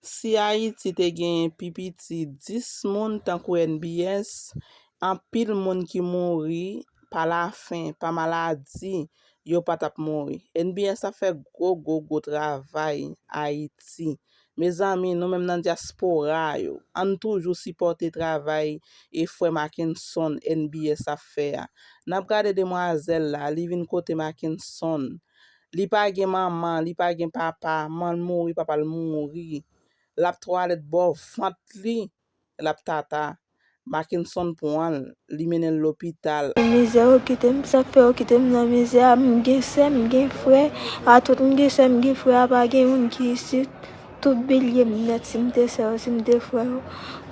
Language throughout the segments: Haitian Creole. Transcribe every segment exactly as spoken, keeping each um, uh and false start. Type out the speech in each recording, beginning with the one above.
Si Ayiti te genyen pi piti dis moun tankou N B S, anpil moun ki mouri pa lafen, pa maladi, yo pa t ap mouri. N B S ap fè gwo, gwo, gwo travay Ayiti. Mezanmi, nou menm nan dyaspora yo, ann toujou sipòte travay e frè Mackenson N B S ap fè a. N ap gade demwazèl la, li vin kote Mackenson. Li pa gen manman, li pa gen papa, manman l mouri, papa l mouri. L ap twalèt bò vant li, l ap tata. Mackenson pran l, li mennen l lopital. Mizè yo kite m, sa k fè yo kite m nan mizè a, m gen sè, m gen frè, a tout m gen sè, m gen frè, a pa gen moun ki isit. Tout bilye m nèt, si m te sè yo, si m te frè yo.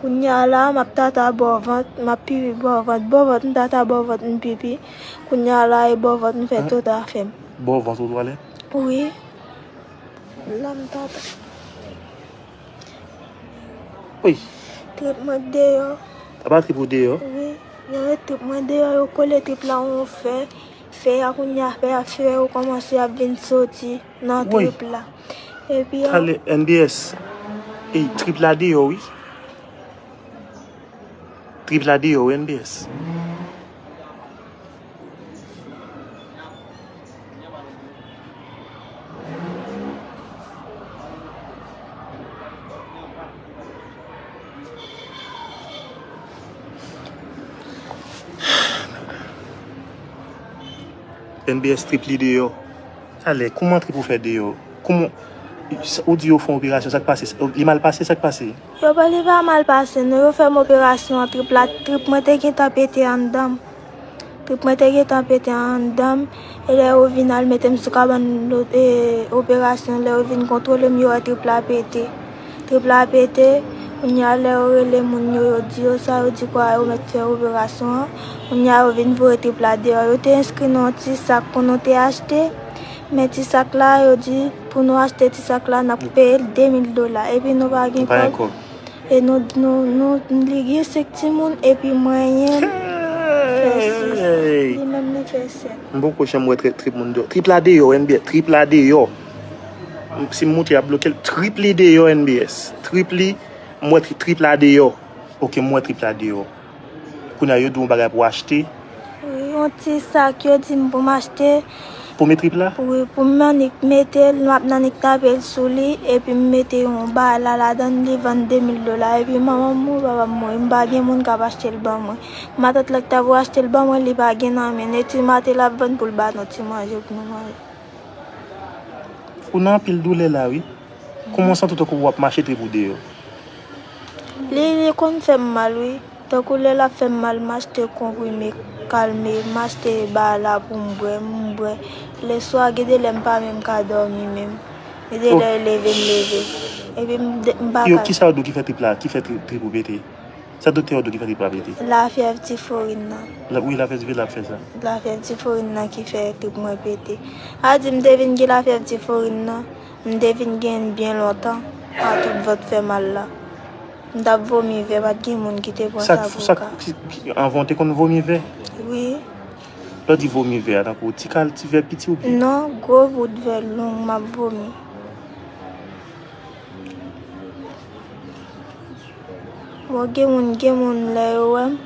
Kounye a la, m ap tata bò vant, m ap pipi bò vant, bò vant m tata, bò vant m pipi. Kounye a la, e bò vant m fè tout afè m. Bò vant ou twalèt? Wi. La m tata. Wi. Trip mwen deyò. Apa trip ou deyò? Wi. Yo met trip mwen deyò, yo kole trip la yon fè. Fè a kounye a, fè a, fè yo kòmanse ap vin soti nan trip la. Epi a. Talè, N B S. Ey, trip la deyò, wi. Trip la deyò, wi, N B S. N B S trip li deyò. Talè, kouman trip ou fè deyò? Kouman, ou di yo fè yon operasyon, sa k pase? Li mal pase, sa k pase? Yo pa, li pa mal pase, non, yo fè m operasyon an trip la, trip mwen te gentan pete anndan m. Trip mwen te gentan pete anndan m, e lè yo vin al mete m sou kabann lo-, e, operasyon, lè yo vin kontwole m, yo wè trip la pete. Trip la pete, kounye a lè yo rele moun yo, yo di yo sa, yo di kwa yo mèt fè operasyon an. Kounye a yo vin voye trip la deyò. Yo te enskri nan yon ti sak pou nou te achte, men ti sak la, yo di pou nou achte ti sak la, n ap peye l de mil dola. Epi nou pa gen kòb. E nou, nou, nou, li gen senk timoun, epi mwen, li menm li fè sèt. M poko janm wè trip moun deyò. Trip la deyò, N B S, trip la deyò. Si m moute, y ap bloke l. Trip li deyò, N B S. Trip li, m wè tri-, trip la deyò. Ok, m wè trip la deyò. Kounye a, yo di w yon bagay pou w achte. Wi, yon ti sak, yo di m pou m achte. Pou met trip la? Wi, pou m annik mete l, m ap annik tape l sou li, epi m mete yon bagay la ladan l, li vann de mil dola, epi manman m mouri, papa m mouri, m pa gen moun k ap achte l ban mwen. Matant la ki ta pou achte l ban mwen, li pa gen nan men l, e ti mate l ap vann pou l ba nou ti manje pou nou manje. Ou nan anpil doulè la, wi. Kòman w santi w tankou w ap mache trip ou deyò? Li, li konn fè m mal, wi. Tankou lè l ap fè m mal, m achte konprime kalme, m achte bagay la pou m bwè, m bwè. Lèswa, gen de lè m pa menm ka dòmi menm. Gen de lè l leve m leve. Epi m de-, m pa ka. Yo, kisa yo di w ki fè trip la, ki fè trip, trip ou pete? Sa doktè yo di w ki fè trip la pete? Lafyèv tiforin nan. La, wi, lafyèv tiforin la ap fè sa. Lafyèv tiforin nan ki fè trip mwen pete. A di m te vin gen lafyèv tiforin nan, m te vin gen l byen lontan, a tout vant fè mal la. M t ap vomi vè, pa t gen moun ki te pran sa pou ka. Ki, ki, anvan w te konn vomi vè? Wi. Lè w di vomi vè a, tankou ti kal, ti vè piti oubyen? Non, gwo bout vè long, m ap vomi. Bon, gen moun, gen moun lè yo wè m,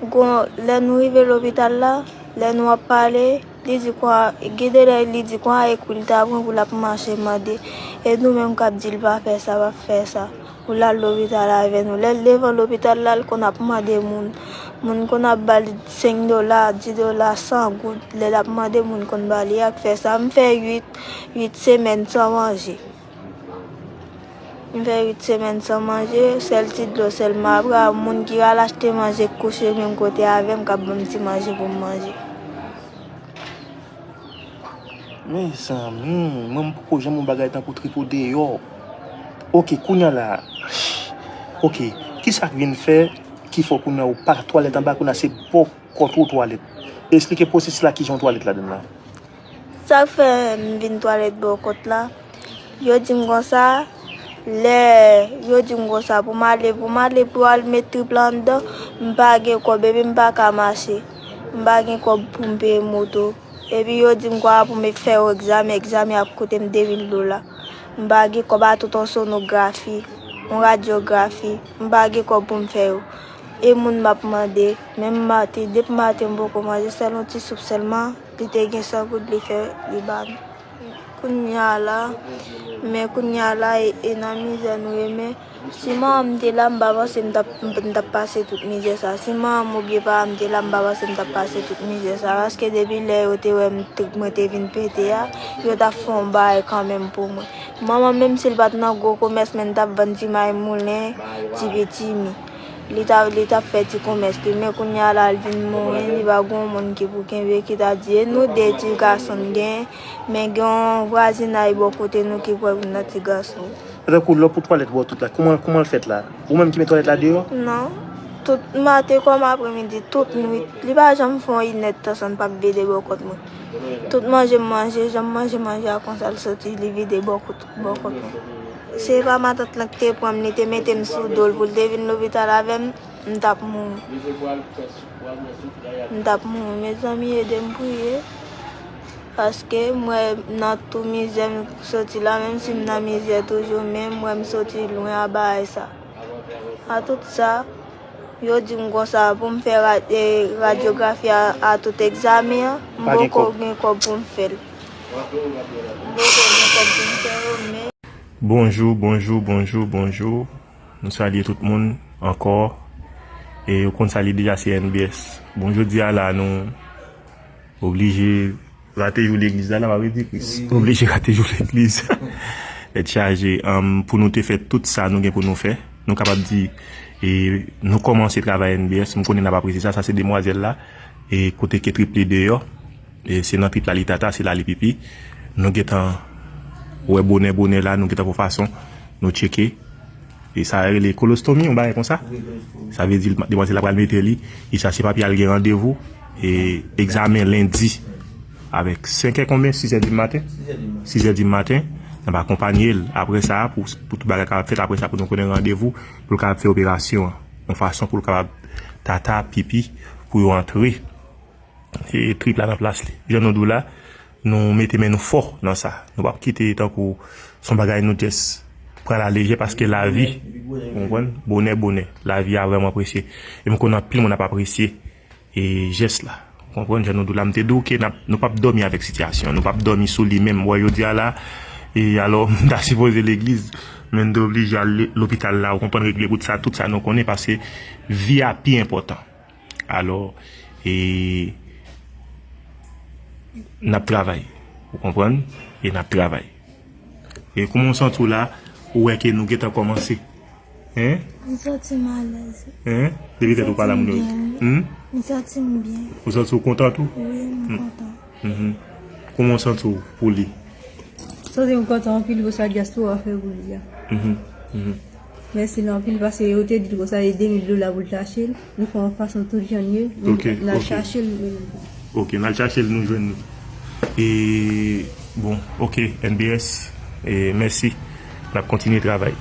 gon, lè nou rive lopital la, lè nou ap pale, li di kwa, gen de lè li di kwa ekwi l ta pran pou l ap mache mande. E nou menm k ap di l pa fè sa, pa fè sa, pou l al lopital avè nou. Lè l devan lopital la, l konn ap mande moun. Moun konn ap ba l senk dola, dis dola, san goud. Lè l ap mande moun konn ba li, ak fè sa. M fè uit, uit semèn san manje. M fè uit semèn san manje, sèl ti dlo sèlman. Apre a, moun ki al achte manje k kouche menm kote avè m k ap ban m ti manje pou m manje. Mezanmi, mwen m poko janm wè yon bagay tankou trip ou deyò. Ok, kounye a la. Ok, kisa k vin fè ki fè kounye a ou pa twalèt anba, kounye a se bò kòt ou twalèt? Esplike pwosesis la, kijan w twalèt ladann la. Sa k fè m vin twalèt bò kòt la, yo di m konsa, lè yo di m konsa pou m ale, pou m ale pou al met trip la anndan, m pa gen kòb, epi m pa ka mache. M pa gen kòb pou m peye moto. Epi yo di m kwa pou m fè yon egzamen, egzamen ap koute m de mil dola. M pa gen kòb, a tout yon sonografi. yon radyografi, m pa gen kòb pou m fè yo. E moun m ap mande, menm maten, depi maten m poko manje, sèl yon ti soup sèlman, li te gen san goud li fè, li ba nou. Kounye a la, men kounye a la, e, e nan mizè nou ye, men si manman m te la, m pa panse m t ap, m t ap pase tout mizè sa. Si manman m oubyen papa m te la, m pa panse m t ap pase tout mizè sa. Paske depi lè yo te wè m t-, mwen te vin pete a, yo t ap fè yon bagay kanmenm pou mwen. Manman, menm si l pa t nan gwo komès, men l t ap vann ti may moulen, ti pitimi. Li t ap, li t ap fè ti komès li, men kounye a la, l vin mouri, li pa gen yon moun ki pou kenbe, ki ta di, e nou de ti gason n gen, men gen yon vwazinay bò kote nou ki pran youn nan ti gason. Tankou lòt pou twalèt bò tout la, kouman, kouman l fèt la? Ou menm ki met twalèt la deyò? Non. Tout maten kòm apremidi, tout nwit, li pa janm fè yon inèdtan san l p ap vide bò kont mwen. Tout manje m manje, jan m manje manje a konsa l soti, li vide bò kont, bò kont mwen. Se pa matant lan ki te pran m, li te mete m sou do l pou l te vin lopital avè m, m t ap mouri. M t ap mouri. Mezanmi, ede m priye. Paske m wè nan tou mizè m soti la, menm si m nan mizè toujou, men m wè m soti lwen a bagay sa. A tout sa, yo di m konsa pou m fè ra-, e, radyografi a, a tout egzamen an, m poko gen kòb pou m fè l. M poko gen kòb pou m fè yo, men. Bonjou, bonjou, bonjou, bonjou. Nou salye tout moun ankò. E ou konn sa li deja, se N B S. Bon, jodi a la, nou oblije rate jou legliz la, la, pa vle di Kris. Wi, wi. Oblije rate jou legliz. Tèt chaje. Anm, pou nou te fè tout sa nou gen pou nou fè, nou kapab di, e, nou kòmanse travay N B S. M konnen n ap apresye sa. Sa se demwazèl la. E kote ke trip li deyò. E se nan trip la li tata, se la li pipi. Nou gentan wè bonè, bonè la, nou gentan fè fason, nou tcheke. E sa rele kolostomi, yon bagay konsa. Wi, kolostomi. Sa vle di, demwazèl la pral mete li. E sa se papi al gen randevou. E egzamen lendi. Avèk senk è konbyen? Sizè di maten? Sizè di maten. Sizè di maten. N ap akonpanye l. Apre sa, pou, pou tout bagay kapab fèt, apre sa, pou nou konnen randevou, pou l kapab fè operasyon an. Yon fason pou l kapab tata, pipi, pou yo antre. E trip la nan plas li. Jan nou di w la, nou mete men nou fò nan sa. Nou p ap kite tankou se yon bagay nou just pran la lejè paske lavi, ou konprann? Bonè, bonè. Lavi a vrèman presye. E m konnen anpil moun ap apresye, e, jès la. Ou konprann? Jan nou di w la, m te di w ke n ap, nou p ap dòmi avèk sitiyasyon. Nou p ap dòmi sou li menm. Wè, jodi a la, e alò, m ta sipoze legliz, men m te oblije al le-, lopital la. Ou konprann? Regle tout sa, tout sa nou konnen paske vi a pi enpòtan. Alò, e, n ap travay. Ou konprann? E n ap travay. E kòman w santi w la, ou wè ke nou gentan kòmanse? Hein? M santi m alèz. Hein? Depi tèt ou pa la, m santi m byen. Hmm? M santi m byen. Ou santi w kontan tou? Wi, m kontan. Mhm. Kòman w santi w pou li? Santi m kontan anpil pou sa dyaspora fè pou li a. Mhm, mhm. Mèsi l anpil paske yo te di l konsa e de mil dola pou l chache l. Nou fè yon fason tout jan n ye. Ok, n al chache l, nou jwenn li. Ok, n al chache l, nou jwenn li. E, bon, ok, N B S, e, mèsi. N ap kontinye travay.